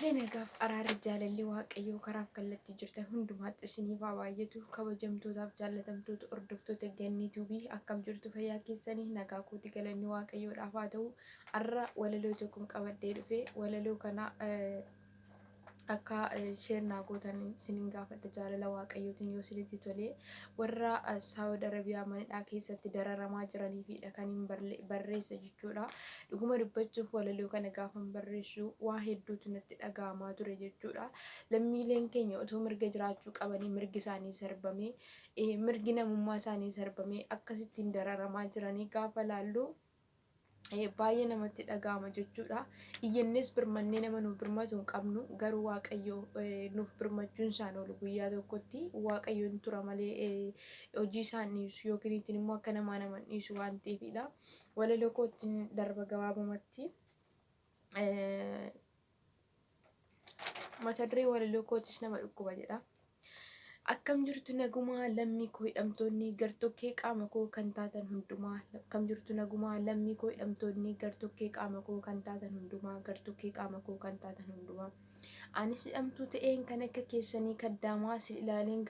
Tole nagaaf araarri jaalalli waaqayyoo karaaf kallattii jirtan hundumaatti isiniif haa baay'atu. Kabajamtootaaf jaallatamtoota hordoftoota Gannii Tuubii akkam jirtu fayyaa keessanii nagaa kooti galanni waaqayyoodhaaf haa ta'u. Har'a walaloo tokkon qabadhee dhufe walaloo kana akka share naa gootan isinin gaafadha jaalala waaqayyootiin yoo isinitti tole warra Saawud Arabiyaa manidhaa keessatti dararamaa jiraniifidha kan hin barreessa jechuudha. Dhuguma dubbachuuf walaloo kana gaafan barreessu waa hedduutu natti dhaga'amaa ture jechuudha. Lammiileen keenya otoo mirga jiraachuu qabanii mirgi isaanii sarbamee mirgi namummaa isaanii sarbamee akkasittiin dararamaa jiranii gaafa laallu baay'ee namatti dhaga'ama jechuudha. Iyyannees birmannee nama nuuf birmatu hin qabnu garuu Waaqayyo nuuf birmachuun isaan oolu guyyaa tokkotti Waaqayyo hin tura malee hojii isaan dhiisu yookiin ittiin immoo akka namaa nama hin dhiisu waan ta'eefidha. Walaloo kootiin darba gabaabumatti. Mata duree walaloo kootis nama dhukkuba jedha. Akkam jirtu nagumaa lammii koo hidhamtoonni gartokkee qaama koo kan taatan hundumaa. Akkam jirtu nagumaa lammii koo hidhamtoonni gartokkee qaama koo kan taatan hundumaa gartokkee qaama koo kan taatan hundumaa. Anis hidhamtuu ta'een kan akka keessanii kaddaamaa sin ilaaleen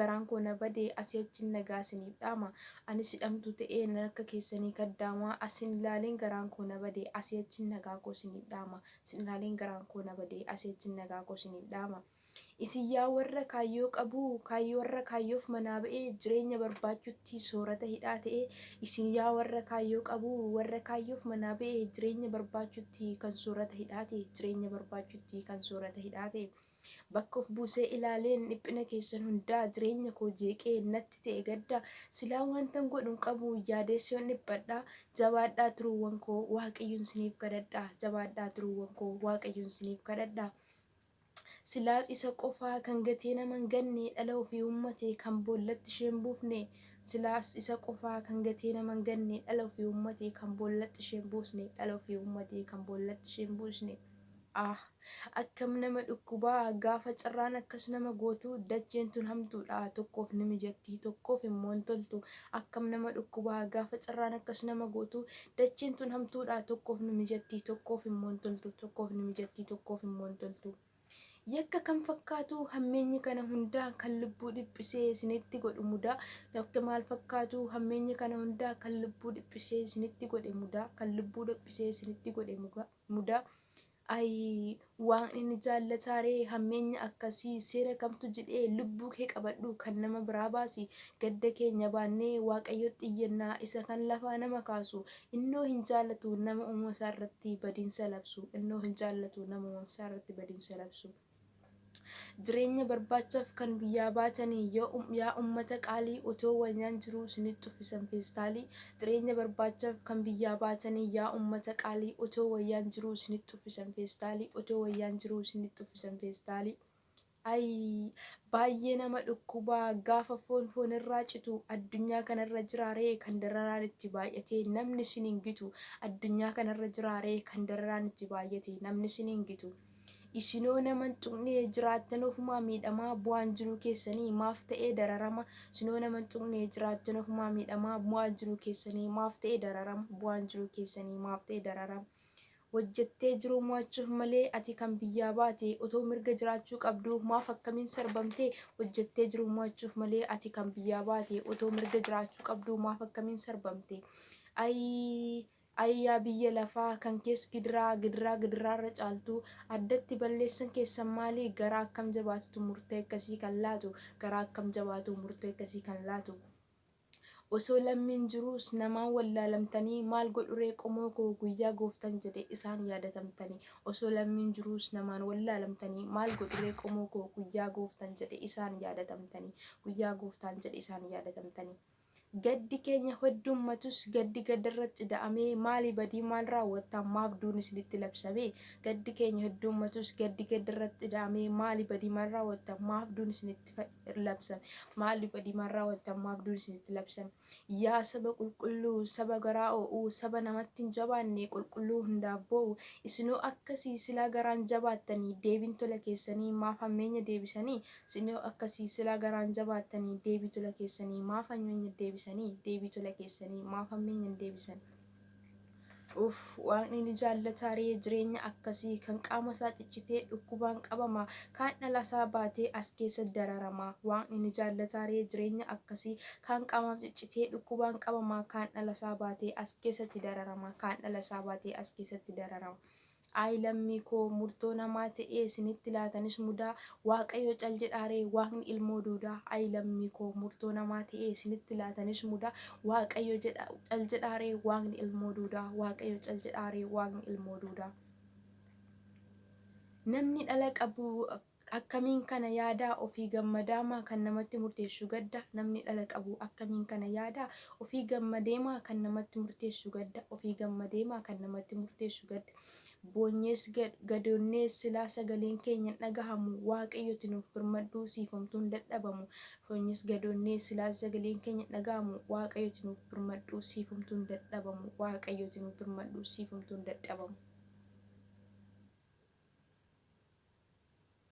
garaan koo na bade asii achin nagaa siniif dhaama. Anis hidhamtuu ta'een nan akka keessanii kaddaamaa asin ilaaleen garaan koo na bade asii achin nagaa koo siniif dhaama. Sin ilaaleen garaan koo na bade asii achin nagaa koo siniif dhaama. Isin yaa warra kaayyoo qabuu, kaayyoo warra kaayyoof manaa ba'ee jireenya barbaachutti soorata hidhaa ta'ee Isin yaa warra kaayyoo qabuu, warra kaayyoof manaa ba'ee jireenya barbaachutti kan soorata hidhaa ta'e jireenya barbaachutti kan soorata hidhaa ta'e. Bakka of buusee ilaaleen dhiphina keessan hundaa jireenya koo jeeqee natti ta'e gadda silaa wantan godhu hin qabu yaadees yoon dhiphadha jabaadhaa tiruuwwan koo waaqayyoon siniif kadhadha jabaadhaa tiruuwwan koo waaqayyoon siniif kadhadha. Silaas isa qofaa kan gatee nama hin ganne dhala ofii uummate kan boollatti ishee hin buufne Silaas isa qofaa kan gatee nama hin ganne dhala ofii uummate kan boollatti ishee hin buusne dhala ofii uummate kan boollatti ishee hin buusne Aah! Akkam nama dhukkubaa gaafa carraan akkas nama gootu dacheen tun hamtuudha tokkoof ni mijatti tokkoof immoo hin toltu Akkam nama dhukkubaa gaafa carraan akkas nama gootu Dacheen tun hamtuudha tokkoof ni mijatti tokkoof immoo hin toltu tokkoof ni mijatti tokkoof immoo hin toltu. Yakka kam fakkaatu hammeenyi kana hundaa kan lubbuu dhiphisee isinitti godhu mudaa Yakka maal fakkaatu hammeenyi kana hundaa kan lubbuu dhiphisee isinitti godhe mudaa kan lubbuu dhiphisee isinitti godhe mudaa Ayii waaqni ni jaallataaree hammeenya akkasii seera kamtu jedhee lubbuu kee qabadhu kan nama biraa baasi gadda keenya baannee waaqayyotti iyyannaa isa kan lafaa nama kaasu innoo hin jaallatu nama uumamasaa irratti badiinsa labsu innoo hin jaallatu nama uumamasaa irratti badiinsa labsu. Jireenya barbaachaaf kan biyyaa baatanii yaa ummata qaalii otoo wayyaan jiruu isinitti uffisan feestaalii Jireenya barbaachaaf kan biyyaa baatanii yaa ummata qaalii otoo wayyaan jiruu isinitti uffisan feestaalii otoo wayyaan jiruu isinitti uffisan feestaalii Ayii baay'ee nama dhukkubaa gaafa foon foonirraa citu addunyaa kanarra jiraaree kan dararaan itti baay'atee namni isin hin gitu addunyaa kanarra jiraaree kan dararaan itti baay'ate namni isin hin gitu. Isinoo nama hin tuqne jiraattan ofumaa miidhamaa bu'aan jiruu keessanii maaf ta'ee dararama Isinoo nama hin tuqne jiraattan ofumaa miidhamaa bu'aan jiruu keessanii maaf ta'ee dararama bu'aan jiruu keessanii maaf ta'ee dararama Hojjettee jiruu mo'achuuf malee ati kan biyyaa baate otoo mirga jiraachuu qabduu maaf akkamiin sarbamte Hojjettee jiruu mo'achuuf malee ati kan biyyaa baate otoo mirga jiraachuu qabduu maaf akkamiin sarbamte Ayii Ayii yaa biyya lafaa kan kees gidiraa gidiraa gidiraarra caaltu addatti balleessan keessan maali garaa akkam jabaatutu murtee akkasii kan laatu garaa akkam jabaatu murtee akkasii kan laatu Osoo lammiin jiruus namaan wallaalamtanii maal godhuree qomoo koo guyyaa gooftan jedhe isaan yaadatamtanii Osoo lammiin jiruus namaan wallaalamtanii maal godhuree qomoo koo guyyaa gooftan jedhe isaan yaadatamtanii guyyaa gooftaan jedhe isaan yaadatamtanii. Gaddi keenya heddummatus gaddi gaddarratti ida'amee maali badii maal raawwattan maaf duun isinitti labsamee Gaddi keenya heddummatus gaddi gaddarratti ida'amee maali badii maal raawwattan maaf duun isinitti labsame maali badii maal raawwattan maaf duun isinitti labsame Yaa saba qulqulluu saba garaa oo'u saba namatti hin jabaanne qulqulluu hundaaf boo'u isinoo akkasii silaa garaan jabaattanii deebiin tola keessanii maaf hammeenya deebisanii Isinoo akkasii silaa garaan jabaattanii deebii tola keessanii maaf hammeenya deebisanii deebii tola keessanii maaf hammeenya deebisan. Uff waaqni ni jaallataaree jireenya akkasii kan qaama isaa ciccitee dhukkubaan qabama kaan dhala isaa baatee as keessa dararama waaqni ni jaallataaree jireenya akkasii kaan qaamaaf ciccitee dhukkubaan qabama kaan dhala isaa baatee as keessatti dararama kaan dhala isaa baatee as keessatti dararama. Ayi lammii koo murtoo namaa ta'ee isinitti laatanis mudaa Waaqayyo cal jedhaaree waaqni ilmoo duudaa Ayi lammii koo murtoo namaa ta'ee isinitti laatanis mudaa Waaqayyo jedha cal jedhaaree waaqni ilmoo duudaa Waaqayyo cal jedhaaree waaqni ilmoo duudaa. Namni dhala qabu akkamiin kana yaadaa ofii gammadaamaa kan namatti murteessu gadda namni dhala qabu akkamiin kana yaadaa ofii gammadeemaa kan namatti murteessu gadda ofii gammadeemaa kan namatti murteessu gadda boonyees gadoonnees silaa sagaleen keenya hin dhagahamu waaqayyoti nuuf birmadhuu siifomtuun dadhabamu boonyees gadoonnees silaa sagaleen keenya hin dhagahamu waaqayyoti nuuf birmadhuu siifomtuun dadhabamu waaqayyoti nuuf birmadhuu siifomtuun dadhabamu.